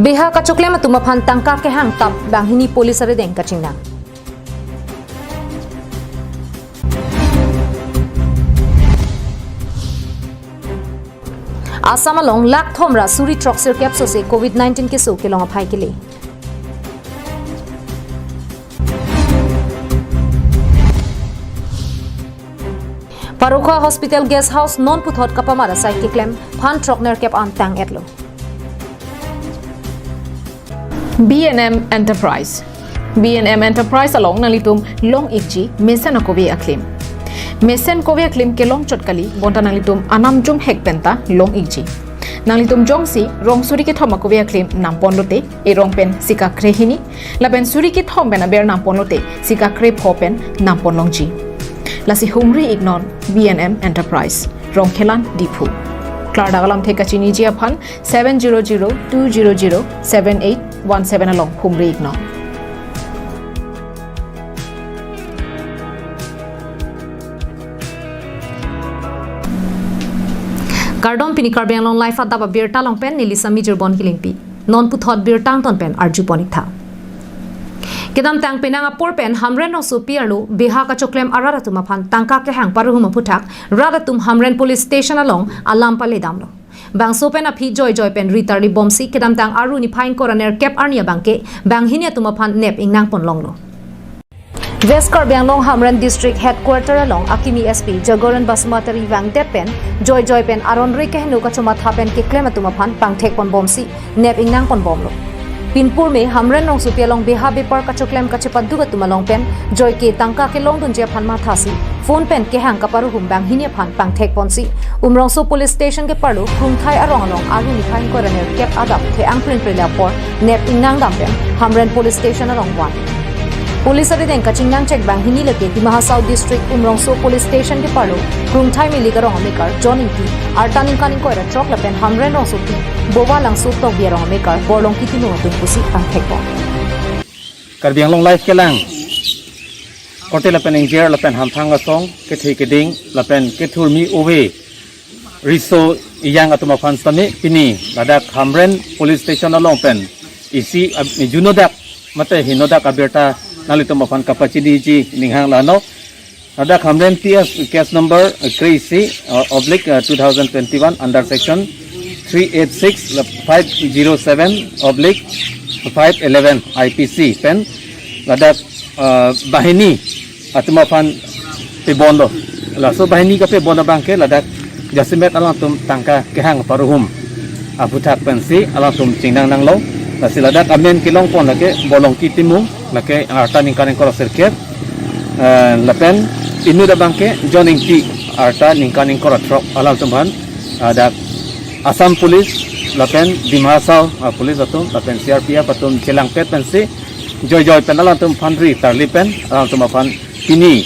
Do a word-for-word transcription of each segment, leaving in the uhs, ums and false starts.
Beha kachoklem atum aphan tangka kehang tap banghini police arideng kachingnang. Assam along lakh thom ra suri throksirkep sose covid nineteen keso kelong aphai kele. Parokhowa Hospital Guest House non puthot kapamar asai keklem phan throknerkep an tang-etlo. B and M Enterprise. B and M Enterprise along nanglitum long-ikji mesen akove aklim. Mesen kove aklim kelong chot kali, bonta nanglitum anam jumhek penta long-ikji. Nanglitum jongsi rong suri kethom akove aklim namponlote, erong pen sika krehini, lapen suri kethom pen aber namponlote, sika krepho pen namponlongji. Lasi humri-iknon B and M Enterprise, Rongkhelan, Diphu. Klardak alamthe kachiniji aphan seven zero zero two zero zero seven eight one seven along humri-iknon. Kardom, pini Karbi Anglong Live adap abirta along pen neli Sami Jirbon Kilingpi. Non puthot birta angton pen arjupon-iktha. Kedamtang penang apor pen Hamren rongsopi arlo beha kachoklem arat atum aphan tangka kehang paruhum aphuthak rat atum Hamren Police Station along alam paledamlo. Bangso pen aphi joijoi pen ritarli bomsi kedamtang Aru niphai ingkoi ra nerkep arni abangke banghini atum aphan nep ingnangponlonglo. West Karbi Anglong Hamren District Headquarter along akimi S P Jagoran Basumatary vangdet pen joijoi pen aron re keheno kachomatha pen keklem atum aphan pangthekponbomsi nep ingnangponbomlo. Pinpur me Hamren rongsopi along beha bepar kachoklem kachepaduk atum along pen joike tangka kelongdunji aphan mathasi phone pen kehang kaparuhum banghini aphan pangthekponsi Umrongso Police Station keparlo Krungthai arong along Aru niphai ingkoi ra nerkep adap the-ang prinpri le apor nep ingnangdam pen Hamren Police Station along van. Police arideng kachingnangchek banghini lake Dima Hasao District Umrongso Police Station keparlo Krungthai Milik arong amekar John Ingti, arta ningkan ingkoi ra throk lapen Hamren rongsopi Bowa Langso Tokbi arong amekar Borlongki Timung atum pusi pangthekpon. Karbi Anglong Live kelang korte lapen ingjir lapen hamphang asong, kethe keding lapen kethurmi ove riso ejang atum aphan sitame pini ladak Hamren Police Station along pen isi ab-, junodak mate henodak abirta nanglitum aphan kapachiniji ninghang lano. Ladak Hamren P S case number, uh, kre-isi, uh, oblique, uh, two thousand twenty-one under section three eight six, five zero seven oblique five eleven I P C pen ladak, uh, banghini atum aphan pebonlo. Laso banghini kapebon abangke ladak jasemet alangtum tangka kehang paruhum aphuthak pensi alangtum chingnangnanglo. Lasi ladak amen kelongpon lake Borlongki Timung, lake arta ningkan ingkoi ra sirkep, eh, lapen inut abangke John Ingti, arta ningkan ingkoi ra throk, alangtum aphan, ah, dak Assam Police lapen Dima Hasao, ah, Police atum lapen C R P F atum chelangpet pensi joijoi pen alangtum aphan ritarli pen alangtum aphan pini,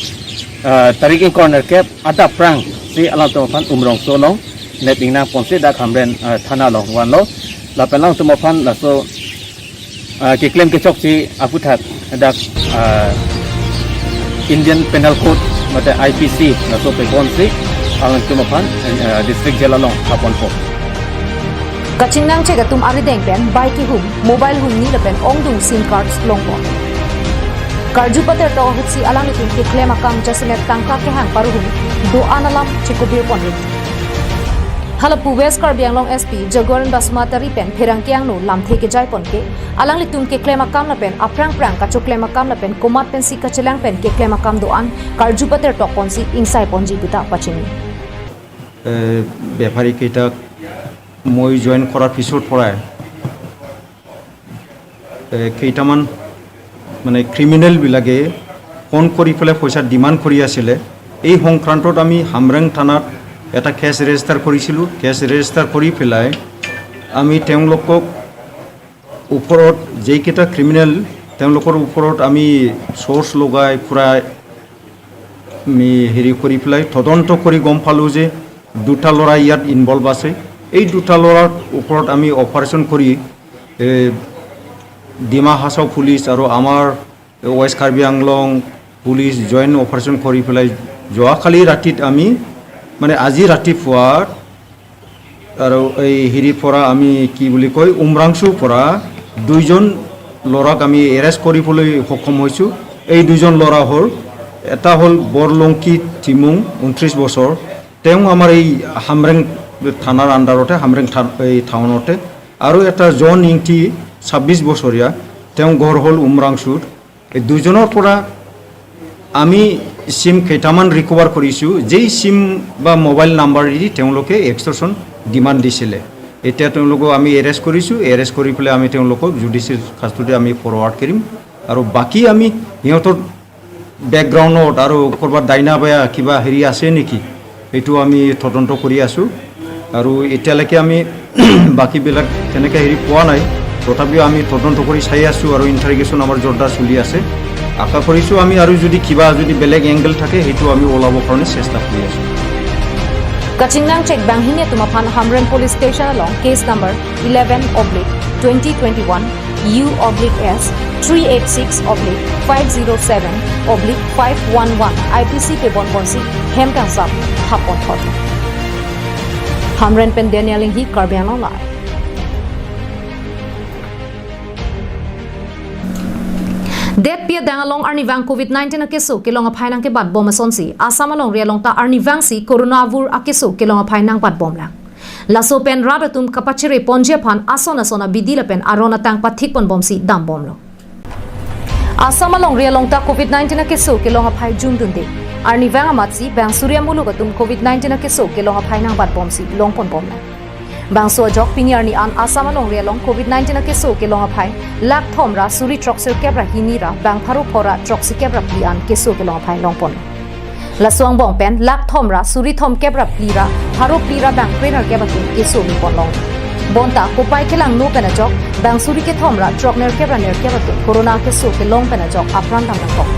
ah, tarik ingkoi ra nerkep adap aphrangsi alangtum aphan Umrongso along nep ingnangponsi dak Hamren, ah, thana along vanlo. Lapen alangtum aphan laso, ah, keklem kechokche aphuthak dak, ah, Indian Penal Code mate I P C laso pebonsi alangtum aphan, ah, district jail along haponpo. Kachingnangchek atum arideng pen bike kehum, mobile humni lapen ongdung sim cards longpon. Karju patertok ahutsi alanglitum keklem akam jasemet tangka kehang paruhum do-an alam chekobirpon ri. Halapu West Karbi Anglong S P Jagoran Basumatary pen pherangke angno lamthe kejaiponke, alanglitum keklem akam lapen aphrang phrang kachoklem akam lapen komat pensi kachelang pen keklem akam do-an karju patertokponsi ingsaiponji puta pachini. এ, বেপাৰীকেইটাক মই জইন কৰাৰ পিছৰ পৰাই, এ, কেইটামান মানে ক্ৰিমিনেলবিলাকে ফোন কৰি পেলাই পইচা ডিমাণ্ড কৰি আছিলে। এই সংক্ৰান্তত আমি হামৰেং থানাত এটা কেছ ৰেজিষ্টাৰ কৰিছিলোঁ। কেছ ৰেজিষ্টাৰ কৰি পেলাই আমি তেওঁলোকক ওপৰত যেইকেইটা ক্ৰিমিনেল, তেওঁলোকৰ ওপৰত আমি চৰ্চ লগাই পূৰা আমি হেৰি কৰি পেলাই তদন্ত কৰি গম পালোঁ যে দুটা ল'ৰা ইয়াত ইনভলভ আছে। এই দুটা ল'ৰাৰ ওপৰত আমি অপাৰেশ্যন কৰি, এ, ডিমা হাছাও পুলিচ আৰু আমাৰ west Karbi Anglong police joint operation কৰি পেলাই যোৱাকালি ৰাতিত আমি, মানে, আজি ৰাতিপুৱা আৰু এই হেৰিৰ পৰা আমি কি বুলি কয়, উমৰাংচুৰ পৰা দুইজন ল'ৰাক আমি এৰেষ্ট কৰিবলৈ সক্ষম হৈছোঁ। এই দুইজন ল'ৰা হ'ল, এটা হ'ল বৰলংকি টিমুং, ঊনত্ৰিশ বছৰ, তেওঁ আমাৰ এই হামৰেং থানাৰ আণ্ডাৰতে, হামৰেং থা-, এই টাউনতে, আৰু এটা জন ইংতি, ছাব্বিছ বছৰীয়া, তেওঁ ঘৰ হ'ল উমৰাংচুৰ। এই দুজনৰ পৰা আমি চিম কেইটামান ৰিকভাৰ কৰিছোঁ, যেই চিম বা মোবাইল নাম্বাৰেদি তেওঁলোকে এক্সটৰ্চন ডিমাণ্ড দিছিলে। এতিয়া তেওঁলোকক আমি এৰেষ্ট কৰিছোঁ, এৰেষ্ট কৰি পেলাই আমি তেওঁলোকক জুডিচিয়েল কাষ্টডিত আমি ফৰৱাৰ্ড কৰিম। আৰু বাকী আমি সিহঁতৰ বেকগ্ৰাউণ্ডত আৰু ক'ৰবাত ডাইনা বায়া কিবা হেৰি আছে নেকি, এইটো আমি তদন্ত কৰি আছোঁ। আৰু এতিয়ালৈকে আমি বাকীবিলাক তেনেকৈ হেৰি পোৱা নাই, তথাপিও আমি তদন্ত কৰি চাই আছোঁ আৰু ইণ্টাৰগেশ্যন আমাৰ জোৰদাৰ চলি আছে। আশা কৰিছোঁ আমি আৰু যদি কিবা যদি বেলেগ এংগল থাকে, সেইটো আমি ওলাবৰ কাৰণে চেষ্টা কৰি আছোঁ। Kachingnang chek banghini atum aphan Hamren Police Station along case number eleven oblique twenty twenty-one U oblique S three eight six oblique five zero seven oblique five one one I P C pebon ponsi hem kangsam hapon thot. Hamren pen Daniel Inghi, Karbi Anglong Live. Detpi adang along arnivang covid nineteen akeso kelong aphai nangkebat bom asonsi Assam alongri along ta arnivangsi corona avur akeso kelong aphai nangbat bomlang. Laso pen rat atum kapachere ponji aphan ason ason abidi lapen aron atang pathik pon bomsi dam bomlo. Assam alongri along ta covid nineteen akeso kelong aphai jumdunde. Arnivang amatsi bang Surya muluk atum covid nineteen akeso kelong aphai nangbat bomsi long pon bomlang. Bangso ajok pini arni an Assam alongri along covid nineteen akeso kelong aphai lakh thom ra suri throksi kep ra hini ra bang pharo pho ra throksi kep ra phli an keso kelong aphai long pon. Laso angbong pen lakh thom ra suri thom kep ra phli ra pharo phli ra bang krenerkep atum keso me pon long. Bonta kopai kelangno pen ajok bang suri kethom ra throknerkep ra nerkep atum corona keso kelong pen ajok apran dam nangkok.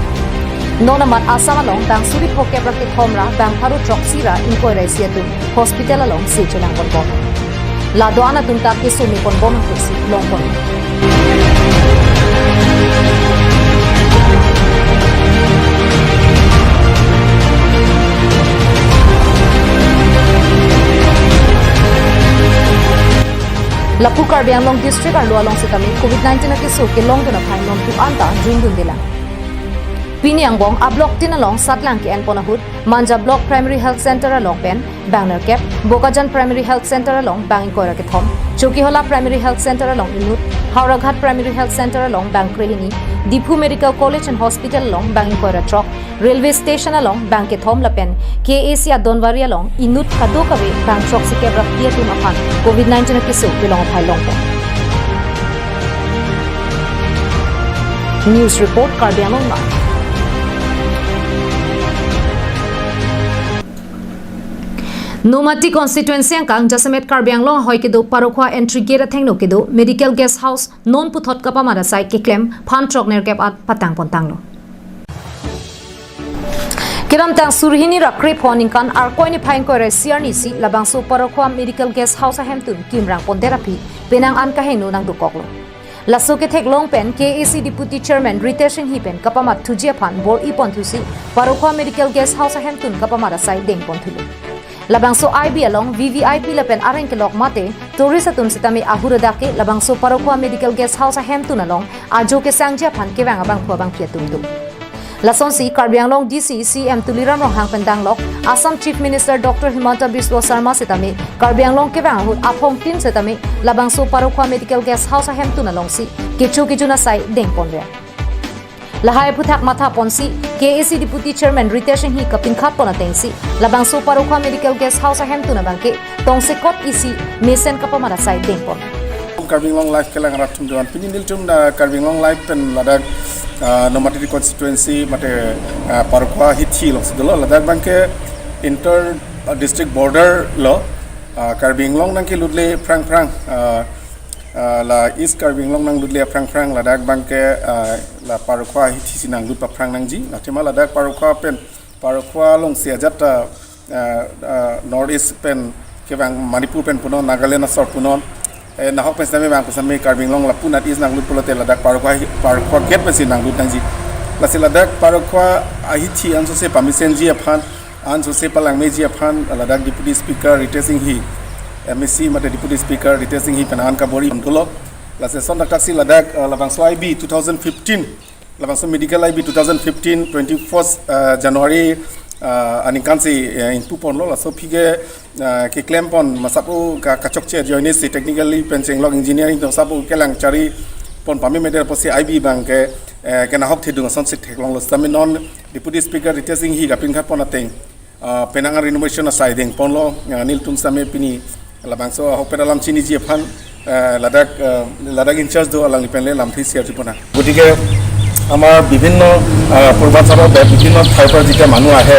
Non amat Assam along bang suri pho kep ra kethom ra bang pharo throksi ra ingkoi ra isi atum hospital along se chelang pon bom. La do-an atum ta keso me pon bom atum si long pon. Lapu Karbi Anglong district arlo along setame covid nineteen akeso kelongdun aphai non tu anta jumdundelang. Pini angbong a-block tin along satlang ke-en pon ahut Manja Block Primary Health Center along pen bang nerkep, Bokajan Primary Health Center along bang ingkoi ra kethom, Chokihola Primary Health Center along inut, Howraghat Primary Health Center along bang krehini, Diphu Medical College and Hospital along bang ingkoi ra throk, Railway Station along bang kethom lapen K A C Adonwari along inut kadokave bang throksi kep ra phli atum aphan covid nineteen akeso kelong aphai long pon. News report, Karbi Anglong Live. Nomati constituency angkang jasemet Karbi Anglong ahoi kedo Parokhowa entry gate athengno kedo medical guest house non puthot kapamat asai keklem phan throknerkep at patang pon tanglo. Kedamtang suri hini ra krepho aningkan Arkoi niphai ingkoi ra isi arni si labangso Parokhowa Medical Guest House ahemtun kimrang pondet aphi penang an kaheno nangdokoklo. Laso ketheklong pen K A C Deputy Chairman Ritesh Enghi pen kapamat thuji aphan bor-i pon thusi Parokhowa Medical Guest House ahemtun kapamat asai deng pon thulo. Labangso I B along V V I P lapen areng kelok mate tourist atum setame ahur adak ke labangso Parokhowa Medical Guest House ahemtun along ajo kesangji aphan kevang abangphu abangphi atum do. Lasonsi Karbi Anglong D C C M Tuliram Ronghang pen danglok Assam Chief Minister Doctor Himanta Biswa Sarma setame Karbi Anglong kevang ahut aphongtin setame labangso Parokhowa Medical Guest House ahemtun alongsi kecho kejun asai deng ponre. Lahai aphuthak matha ponsi K A C Deputy Chairman Ritesh Enghi kapinkhat pon atengsi labangso Parokhowa Medical Guest House ahemtun abangke tongsekot isi mesen kapamat asai deng pon. Karbi Anglong Live kelang rat atum do-an, pini nelitum na Karbi Anglong Live pen ladak, ah, Nomati constituency mate, ah, Parokhowa hithi alongsi dolo, ladak abangke inter, ah, district border lo, ah, Karbi Anglong nangkelutle aphrang aphrang, ah, ah, la East Karbi Anglong nanglutle aphrang aphrang ladak abangke, ah, la Parokhowa hithi si nanglut paphrang nangji. La athema ladak Parokhowa pen, Parokhowa alongsi ajat, ah, ah, ah, North East pen kevang Manipur pen punon, Nagaland asor punon. Eh, nahok pen setame vang pen setame Karbi Anglong lapu North East nanglut pulote ladak Parokhowa hi-, Parokhowa gate pensi nanglut nangji. Lasi ladak Parokhowa ahithi ansose pamesen ji aphan, ansose palangmeji aphan, ladak Deputy Speaker Ritesh Enghi M A C mate Deputy Speaker Ritesh Enghi pen an kabor-i pon dolo. Lasi lason thakthak si ladak, eh, labangso I B two thousand fifteen, labangso medical I B two thousand fifteen, twenty-first, eh, January, eh, aningkan si, eh, ingpu ponlo. Laso aphi ke, eh, keklem pon ma asap-o ka, kachokche ajoine si technically pen chenglok engineering atum asap-o kelang chari pon pame meder apotsi I B abang ke, eh, kenahok thedung ason si theklonglo. Sitame non Deputy Speaker Ritesh Enghi kapinkha pon ateng, ah, penang renovation asai deng ponlo, ah, nelitum sitame pini labangso ahokpet alam chiniji aphan, ah, ladak, ah, ladak in charge do alangli penle lamthe share ji pon nang. গতিকে আমাৰ বিভিন্ন, আহ, পূৰ্বাঞ্চলৰ বে-, বিভিন্ন ঠাইৰ পৰা যেতিয়া মানুহ আহে,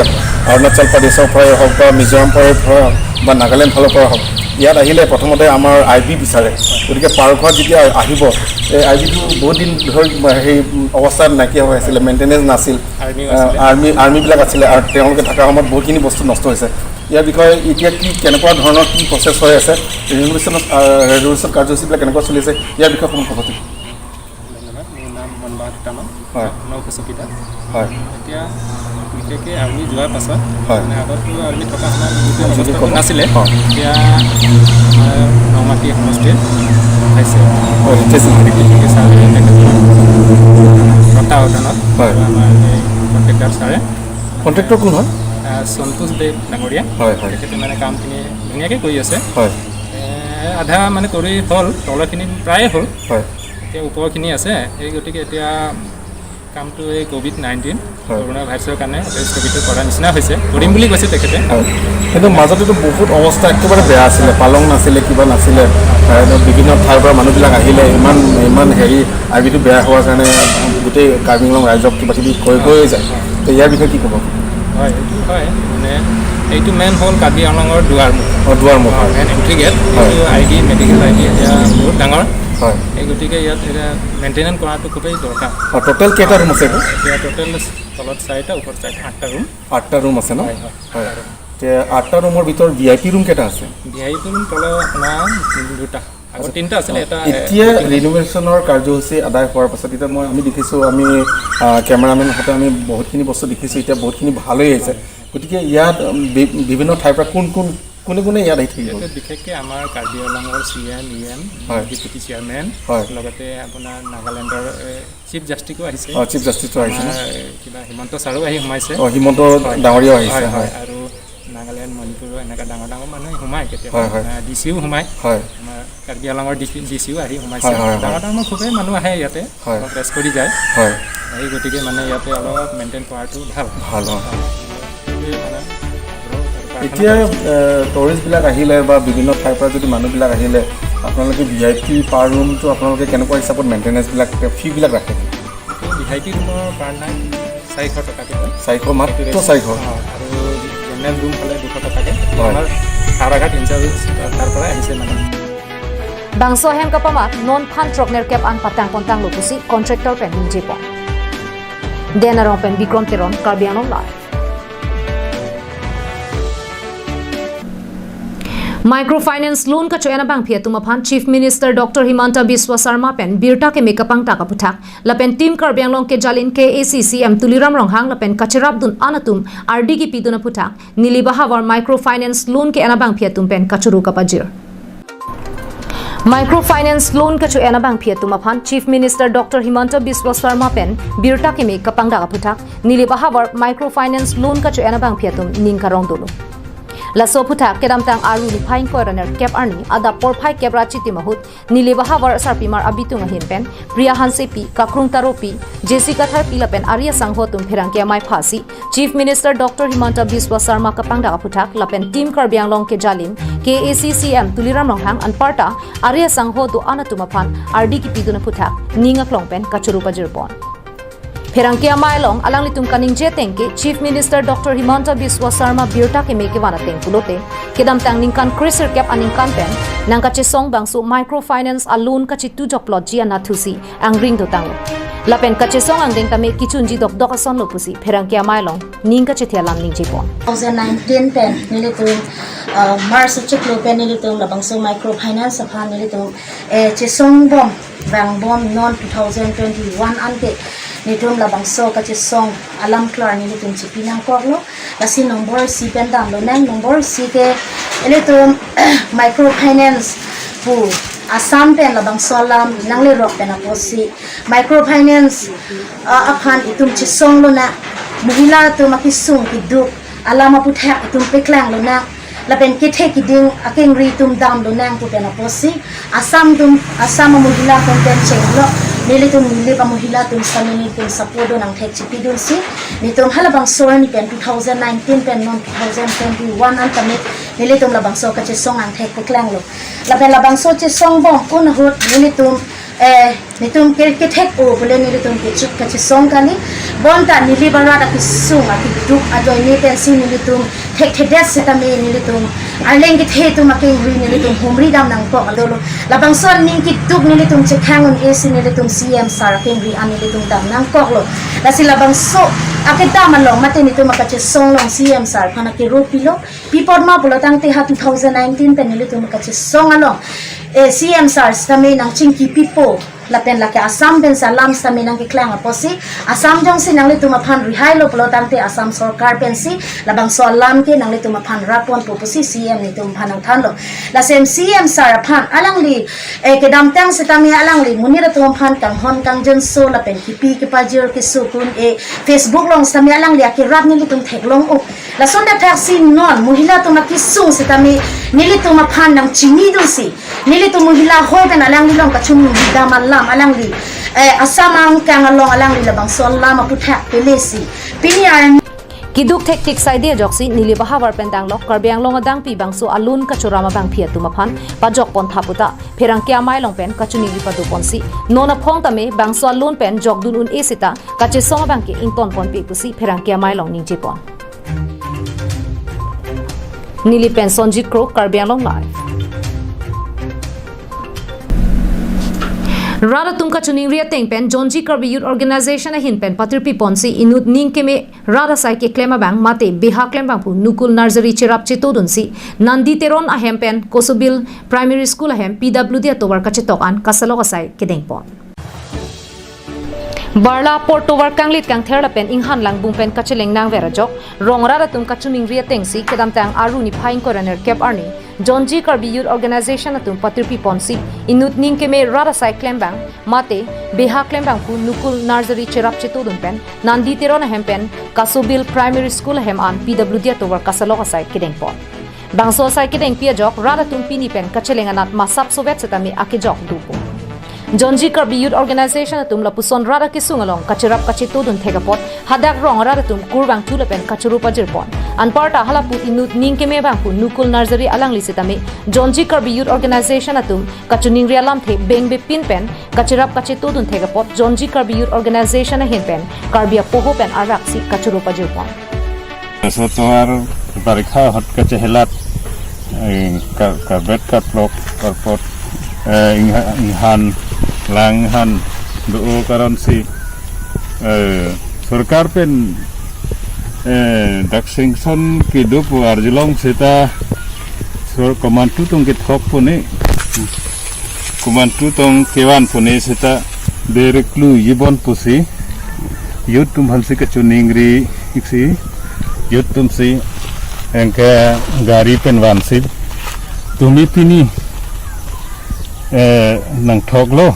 অৰুণাচল প্ৰদেশৰ পৰাই হওক বা মিজোৰাম পৰাই হওক বা নাগালেণ্ড ফালৰ পৰা হওক, ইয়াত আহিলে প্ৰথমতে আমাৰ আই বি বিচাৰে। গতিকে পাৰ্কত যেতিয়া আহিব, এই আই বিটো বহুত দিন ধৰি সেই অৱস্থাত নাইকিয়া হৈ আছিলে, মেইনটেনেঞ্চ নাছিল। আৰ্মিও আহ, আছিলে। আৰ্মি, আৰ্মিবিলাক আছিলে আৰু তেওঁলোকে থকা সময়ত বহুতখিনি বস্তু নষ্ট হৈছে। ইয়াৰ বিষয়ে এতিয়া কি, কেনেকুৱা ধৰণৰ কি প্ৰচেছ হৈ আছে, ৰিন'ভেশ্যনৰ, আহ, ৰিন'ভেশ্যন কাৰ্যসূচীবিলাক কেনেকুৱা চলি আছে, ইয়াৰ বিষয়ে অকণমান ক'ব নেকি? ধন্যবাদ। মোৰ নাম মন বাহাদুৰ তামাং, হয়। নৌ কচুপিতা। হয়। এতিয়া বিশেষকৈ আৰ্মি যোৱাৰ পাছত, হয়। মানে, আগততো আৰ্মি থকা সময়ত গোটেই যদি অৱস্থাটো ক'ব। নাছিলে। হয়। এতিয়া আমাৰ নমাটি সমষ্টিত পাইছে। হয়, ৰিচেছ ইউনিট। গতিকে ছাৰে তেখেতৰ তত্বাৱধানত, হয়। আমাৰ এই কণ্ট্ৰেক্টৰ ছাৰে, কণ্ট্ৰেক্টৰ কোন হয়? আহ, সন্তোষ দেৱ ডাঙৰীয়া। হয়, হয়। তেখেতে মানে কামখিনি ধুনীয়াকৈ কৰি আছে। হয়। এ, আধা মানে কৰি হ'ল, তলৰখিনি প্ৰায়ে হ'ল। হয়। এতিয়া ওপৰখিনি আছে। সেই গতিকে এতিয়া কামটো এই ক'ভিড নাইণ্টিন, হয়। কৰোণা ভাইৰাছৰ কাৰণে স্থগিত কৰা নিচিনা হৈছে। কৰিম বুলি কৈছে তেখেতে। হয়। কিন্তু মাজতেতো বহুত অৱস্থা একেবাৰে বেয়া আছিলে, পালং নাছিলে, কিবা নাছিলে। আৰু বিভিন্ন ঠাইৰ পৰা মানুহবিলাক আহিলে, ইমান, ইমান হেৰি, আই বিটো বেয়া হোৱাৰ কাৰণে গোটেই কাৰ্বি আংলং ৰাইজক কিবা কিবি কৈ কৈয়ে যায়। তো ইয়াৰ বিষয়ে কি ক'ব? হয়, এইটো হয়। মানে, এইটো মেইন হ'ল কাৰ্বি আংলঙৰ দুৱাৰমুখ। অ, দুৱাৰমুখ, অ, হয়। Main entry gate. হয়। এইটো I D, medical I D এতিয়া বহুত ডাঙৰ। হয়। এই গতিকে ইয়াত এতিয়া মেইনটেনেঞ্চ কৰাটো খুবেই দৰকাৰ। অ, টোটেল কেইটা ৰুম আছে এইটো? এতিয়া টোটেল তলত চাৰিটা, ওপৰত চাৰিটা, আঠটা ৰুম। আঠটা ৰুম আছে ন? হয়, হয়। হয়। এতিয়া আঠটা ৰুমৰ ভিতৰত ভি আই পি ৰুম কেইটা আছে? ভি আই পি ৰুম তলত আপোনাৰ দুটা। আগত তিনিটা আছিলে, এটা, এ, এতিয়া ৰিন'ভেশ্যনৰ কাৰ্যসূচী আদায় হোৱাৰ পাছত এতিয়া মই, আমি দেখিছোঁ, আমি, আ, কেমেৰামেন হাতে আমি বহুতখিনি বস্তু দেখিছোঁ, এতিয়া বহুতখিনি ভাল হৈ আহিছে। গতিকে ইয়াত, উম, বি-, বিভিন্ন ঠাইৰ পৰা কোন কোন, কোনে কোনে ইয়াত আহি থাকিব? ইয়াতে বিশেষকৈ আমাৰ কাৰ্বি আংলঙৰ চি এম, ই এম, হয়। ডেপুটি চেয়াৰমেন, হয়। লগতে আপোনাৰ নাগালেণ্ডৰ, এ, চিফ জাষ্টিছো আহিছে। অ, চিফ জাষ্টিছো আহিছে ন? আমাৰ, এ, কিবা হিমন্ত ছাৰো আহি সোমাইছে। অ, হিমন্ত, হয়। ডাঙৰীয়াও আহিছে, হয়, হয়। হয়। আৰু নাগালেণ্ড, মণিপুৰৰ এনেকা ডাঙৰ ডাঙৰ মানুহ সোমায় কেতিয়াবা। হয়, হয়। আ, ডি চিও সোমায়। হয়। আমাৰ কাৰ্বি আংলঙৰ ডি চি, ডি চিও আহি সোমাইছে। হয়, হয়, হয়। ডাঙৰ ডাঙৰ খুবেই মানুহ আহে ইয়াতে, হয়। অলপ ৰেষ্ট কৰি যায়। হয়। এই গতিকে মানে ইয়াতে অলপ মেইনটেইন কৰাটো ভাল। ভাল, অ। সেইটোৱে মানে আগ্ৰহ আৰু প্ৰাৰ্থনা এতিয়া, কৰিছোঁ। এ, টুৰিষ্টবিলাক আহিলে বা বিভিন্ন ঠাইৰ পৰা যদি মানুহবিলাক আহিলে, আপোনালোকে ভি আই পি পাৰ ৰুমটো আপোনালোকে কেনেকুৱা হিচাপত মেইনটেনেঞ্চবিলাক, ফিবিলাক ৰাখে? ভি আই পি ৰুমৰ পাৰ নাইট চাৰিশ টকাকৈ লয়। চাৰিশ, মাত্ৰ চাৰিশ? অ, আৰু জেনেৰেল ৰুম হ'লে দুশ টকাকৈ। হয়। আমাৰ হাওৰাঘাট ইনচাৰ্জ তাৰ পৰা আহিছে মানে। Bangso ahem kapamat non aphan throknerkep an patang pontanglo pusi contractor pen ningje pon. Den Arong pen Bikrom Teron, Karbi Anglong Live. Microfinance loan kacho-en abangpi atum aphan Chief Minister Doctor Himanta Biswa Sarma pen birta keme kapangdak aputhak lapen Team Karbi Anglong kejalin K A A C C M Tuliram Ronghang lapen kacherapdun an atum ardi kepidun aputhak neli bahavar microfinance loan ke-en abangpi atum pen kachoro kapajir. Microfinance loan kacho-en abangpi atum aphan Chief Minister Doctor Himanta Biswa Sarma pen birta keme kapangdak aputhak neli bahavar microfinance loan kacho-en abangpi atum ning karong dolo. Laso aputhak kedamtang Aru niphai ingkoi ra nerkep arni adap porphai kep ra chitim ahut neli bahavar sarpimar abitung ahin pen Priya Hansepi, Kakrung Taropi, Jessica Tharpi lapen Arya Sangho atum pherangke amei phasi Chief Minister Doctor Himanta Biswa Sarma kapangdak aputhak lapen Team Karbi Anglong kejalin K A A C C M Tuliram Ronghang anparta Arya Sangho do-an atum aphan ardi kepidun aputhak ning aklong pen kachoro pajir pon. Pherangke amei along alanglitum kaningje ateng ke Chief Minister Doctor Himanta Biswa Sarma birta keme kevan ateng pulote kedamtang ningkan kresirkep aningkan pen nangkachesong bangso microfinance a loan kachitujok plotji anatthusi angring dotanglo. Lapen kachesong angdeng tame kechunji dokdok asonlo pusi pherangke amei along ning kachethe alam ningje pon. Two thousand nineteen pen nelitum, uh, March achiklo pen nelitum labangso microfinance aphan nelitum, eh, chesong bom, vang bom non two thousand twenty-one an ke nelitum labangso kachesong alam klar nelitum chipi nangkoklo. Lasi nombor isi pen damlo nang, nombor isi ke Ilitum microfinance pu Assam pen labangso alam nanglerok pen apotsi microfinance, ah, aphan itum chesong lonang, mohila atum akesung keduk alam aputhak itum paklang lonang, lapen kethe kiding akengri itum dam lonang pu pen apotsi Assam atum, Assam amohila atum pen chenglo, nelitum Nilip amohila atum sitame nelitum support do nangthek chipidunsi, nelitum halabangso arni pen two thousand nineteen pen non two thousand twenty-one an tame nelitum labangso kachesong angthek paklang lo. Lapen labangso chesong bom un ahut nelitum, eh, nelitum ke, kethek-o pule nelitum kechuk kachesong kali. Bonta Nilip arat akesung akeduk ajoine pensi nelitum thekthedet sitame nelitum arleng kethe atum akengri nelitum humri dam nangkok dolo. Labangso aning keduk nelitum chekhang un-esi nelitum C M sir akengri an nelitum dam nangkoklo. Lasi labangso akedam along mate nelitum akachesong along C M sir aphan akero pilo. Pi apot ma pulo tangte ha two thousand nineteen pen nelitum kachesong along, eh, C M sir sitame nangchingki pipo, lapen lake Assam pensi alam sitame nangkeklang apotsi, Assam jongsi nanglitum aphan rihai lo pulo tangte Assam sorkar pensi labangso alam ke nanglitum aphan rapponpo pusi C M nelitum aphan nangthanlo. Lasi C M sir aphan alangli, eh, kedamtang sitame alangli monit atum aphan kanghon kangjinso lapen kipi kepajir keso kun-e Facebook along sitame alangli akerap nelitum theklong-o. Lason athak si non mohila atum akesung sitame nelitum aphan nangchinidunsi, nelitum mohila ahoi pen alangli along kachumri dam alam alangli, eh, Assam angkang along alangli labangso alam aputhak pelesi pini arni keduk thektik saide ajoksi Nilip ahavar pen danglok Karbi Anglong adangpi bangso a-loan kachoram abangpi atum aphan pajokpon tha puta pherangke amei along pen kachiningri padoponsi, non aphong tame bangso a-loan pen jokdun un-e seta kachesong abangke ingtonponpe pusi pherangke amei along ningjepon. Nilip pen Sonjit Kro, Karbi Anglong Live. Rat atum kachiningri ateng pen Jonji Karbi Youth Organization ahin pen patirpiponsi inut ning keme rat asai keklem abang mate beha klem abang pu Nukul Nursery cherap chetodunsi Nandi Teron ahem pen Kosobil Primary School ahem P W D atovar kachetok an kasalok asai kedengpon. Barla apor tovar kanglit kangther lapen inghan langbung pen kacheleng nangver ajok rong rat atum kachiningri atengsi kedamtang Aru niphai ingkoi ra nerkep arni Jonji Karbi Youth Organization atum patirpiponsi inut ning keme rat asai klem abang mate beha klem abang pu Nukul Nursery cherap chetodun pen Nandi Teron ahem pen Kasobil Primary School ahem an P W D atovar kasalok asai kedengpon. Bangso asai kedengpi ajok rat atum pini pen kacheleng anat masap sovet setame akejok dopo. Jonji Karbi Youth Organization atum lapuson rat akesung along kacherap kachetodun thek apot hadak rong rat atum kurvangthu lapen kachoro pajirpon. Anparta halapu inut ning keme abang pu Nukul Nursery alangli setame Jonji Karbi Youth Organization atum kachiningri alamthe bengbepin pen kacherap kachetodun thek apot Jonji Karbi Youth Organization ahin pen Karbi apoho pen araksi kachoro pajirpon. Laso tovar barikha ahut kachehelat, eh, ka-, karbet karplok, karpot, eh, ingha-, inghan lang han do-o karonsi, eh, sorkar pen, eh, dak sanction kedo pu arjulong seta sor komantu tong kethok pune, komantu tong kevan pune seta direct lu yibon pusi youth atum aphansi kachiningri iksi, youth atumsi anke gari pen vansi tumi pini, eh, nangthoklo.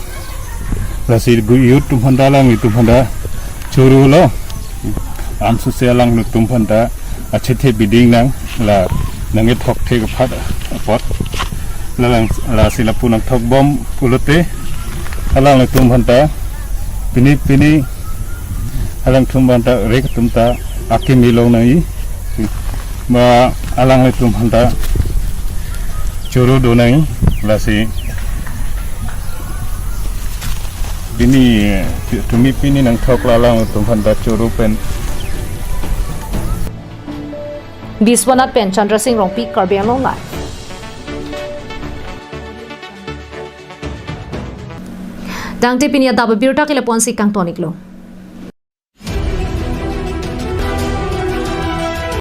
Lasi gu-, youth atum aphanta, alanglitum aphanta chorolo. Ansose alanglitum aphanta achethe biding nang la nangkethok thek aphat apot. Lalang, lasi lapu nangthok bom pulote alanglitum aphanta pini pini alangtum aphanta rek atum ta akimi long nangji. Ba alanglitum aphanta choro do nangji, lasi pini, tumi pini nangthok la alanglitum aphanta choro pen. Biswanath pen Chandra Singh Rongpi, Karbi Anglong Live. Tangte pini adap abirta ke lapu-ansi kangton-iklo.